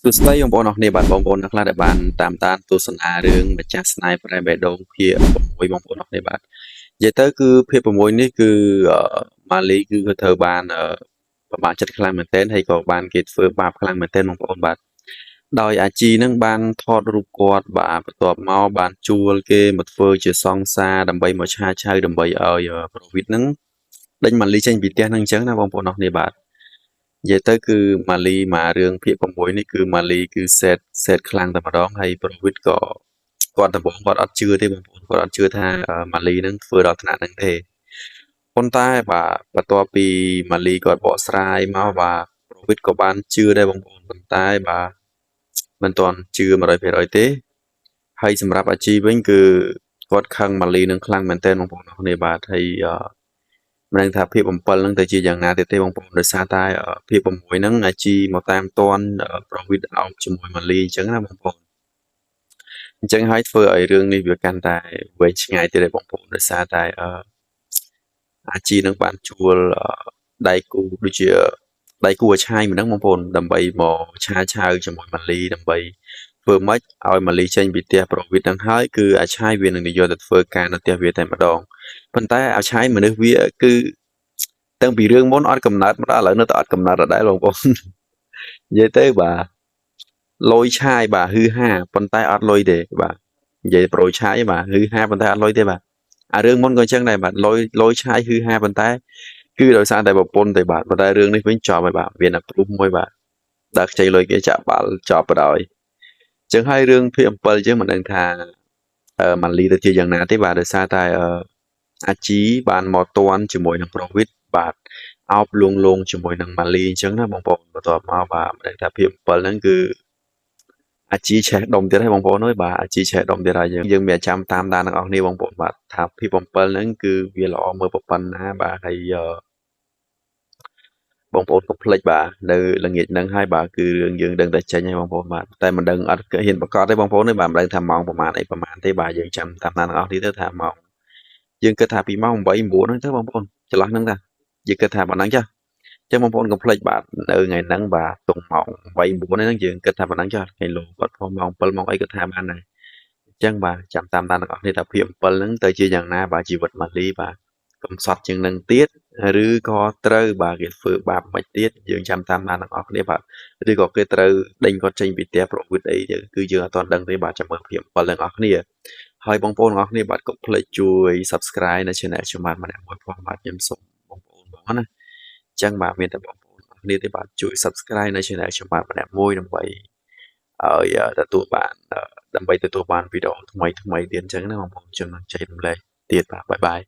សួស្តីបងប្អូនអរគ្នាបាទបងប្អូនអ្នកខ្លះដែលបានតាមដានទស្សនារឿងម្ចាស់ស្នេហ៍ប្រែបេះដូងភាគ6បងប្អូនអរគ្នាបាទនិយាយទៅគឺភាគ6នេះគឺម៉ាលីគឺក៏ត្រូវបានប្រមាថចិត្តខ្លាំងមែនទែនហើយក៏បានគេធ្វើបាបខ្លាំងមែនទែនបងប្អូនបាទដោយអាជីនឹងបានថតរូបគាត់បាទបន្ទាប់មកបានជួលគេមកធ្វើជាសង្សារដើម្បីមកឆាឆៅដើម្បីឲ្យប្រវិតនឹងដេញម៉ាលីចេញពីផ្ទះនឹងអញ្ចឹងណាបងប្អូនអរគ្នាបាទ និយាយទៅគឺម៉ាលីមករឿងភាគ6នេះគឺម៉ាលីគឺសេតសេតខ្លាំងតែម្ដងហើយប្រវិតក៏គាត់ដំបូងគាត់អត់ជឿទេបងប្អូនគាត់អត់ជឿថាម៉ាលីនឹងធ្វើដល់ថ្នាក់ហ្នឹងទេប៉ុន្តែបាទបន្ទាប់ពីម៉ាលីគាត់បកស្រាយមកបាទប្រវិតក៏បានជឿដែរបងប្អូនប៉ុន្តែបាទមិនទាន់ជឿ100%ទេហើយសម្រាប់អាជីវិញគឺគាត់ខឹងម៉ាលីនឹងខ្លាំងមែនទែនបងប្អូនអរគ្នាបាទហើយ មិនដឹងថាភាព7ហ្នឹងទៅជាយ៉ាងណាទៀតទេបងប្អូនដោយសារតែភាព6ហ្នឹងអាជីមកតាមតនប្រវិតអោបជាមួយម៉ាលីអញ្ចឹងណាបងប្អូនអញ្ចឹងហើយធ្វើឲ្យរឿងនេះវាកាន់តែវែងឆ្ងាយទៀតឯបងប្អូនដោយសារតែអាជីនឹងបានជួលដៃគូដូចជាដៃគូអាឆាយមិនដឹងបងប្អូនដើម្បីមកឆាឆៅជាមួយម៉ាលីដើម្បីធ្វើម៉េចឲ្យម៉ាលីចេញពីផ្ទះប្រវិតហ្នឹងហើយគឺអាឆាយវានឹងយកទៅធ្វើការនៅផ្ទះវាតែម្ដងប៉ុន្តែអាឆាយមនុស្សវាគឺ តាំងពីរឿងមុនអត់កំណត់មកដល់ឥឡូវនៅតែអត់កំណត់ដដែលបងប្អូននិយាយទៅបាទលយឆាយបាទហឺហាប៉ុន្តែអត់លុយទេបាទនិយាយប្រូឆាយបាទហឺហាប៉ុន្តែអត់លុយទេបាទអារឿងមុនក៏អញ្ចឹងដែរបាទលយលយឆាយហឺហាប៉ុន្តែគឺដោយសារតែប្រពន្ធទេបាទប៉ុន្តែរឿងនេះវិញចប់ហើយបាទមានតែព្រុសមួយបាទដើរខ្ចីលុយគេចាក់បាល់ចប់បណ្ដោយអញ្ចឹងហើយរឿងភាគ7យើងមិនដឹងថាម៉ាលីទៅជាយ៉ាងណាទេបាទដោយសារតែអាជីបានមកតន់ជាមួយនឹងប្រូវីតបាទអោបលួងលោមជាមួយនឹងម៉ាលីអញ្ចឹងណាបងប្អូនបន្ទាប់មកបាទមិនដឹងថាភាគ7ហ្នឹងគឺអាជីឆេះដុំទៀតហើយបងប្អូនអើយបាទអាជីឆេះដុំទៀតហើយយើងយើងមានចាំតាមដានទាំងអស់គ្នាបងប្អូនបាទថាភាគ7ហ្នឹងគឺវាល្អមើលប៉ុណ្ណាបាទហើយបងប្អូនកុំភ្លេចបាទនៅល្ងាចហ្នឹងហើយបាទគឺរឿងយើងដឹងតែចេញហើយបងប្អូនបាទតែមិនដឹងអត់ហ៊ានប្រកាសទេបងប្អូនទេបាទមិនដឹងថាម៉ោងប្រហែលអីប្រហែលទេបាទយើងចាំតាមដានទាំងអស់គ្នាទៅថាម៉ោងយើងគិតថាពីម៉ោង8 9ហ្នឹងទៅបងប្អូនចន្លោះហ្នឹងតាយើងគិតថាប៉ុណ្ណឹងចាចឹងបងប្អូនកុំភ្លេចបាទនៅថ្ងៃហ្នឹងបាទតុងម៉ោង8 9ហ្នឹងយើងគិតថាប៉ុណ្ណឹងចាថ្ងៃលោគាត់ផងម៉ោង7ម៉ោងអីក៏ថាបានដែរអញ្ចឹងបាទចាំតាមដានទាំងអស់គ្នាថាភាគ7ហ្នឹងទៅជាយ៉ាងណាបាទជីវិតម៉ាលីបាទកំសត់ជាងនឹងទៀតឬក៏ត្រូវបាទគេធ្វើបាបមិនទៀតយើងចាំតាមដានទាំងអស់គ្នាបាទឬក៏គេត្រូវដេញគាត់ចេញពីផ្ទះប្រវិតអីគឺយើងអត់ទាន់ដឹងទេបាទចាំមើលភាគ7ទាំងអស់គ្នាហើយបងប្អូនទាំងអស់គ្នាបាទកុំភ្លេចជួយ Subscribe នៅ Channel ខ្ញុំបាទម្នាក់មួយផងបាទខ្ញុំសូមបងប្អូនបងណាអញ្ចឹងបាទមានតែបងប្អូនអរគ្នាទេបាទជួយ Subscribe នៅ Channel ខ្ញុំបាទម្នាក់មួយដើម្បីឲ្យទទួលបានដើម្បីទទួលបានវីដេអូថ្មីថ្មីទៀតអញ្ចឹងណាបងប្អូនខ្ញុំនឹងចែករំលែកទៀតបាទបាយបាយ។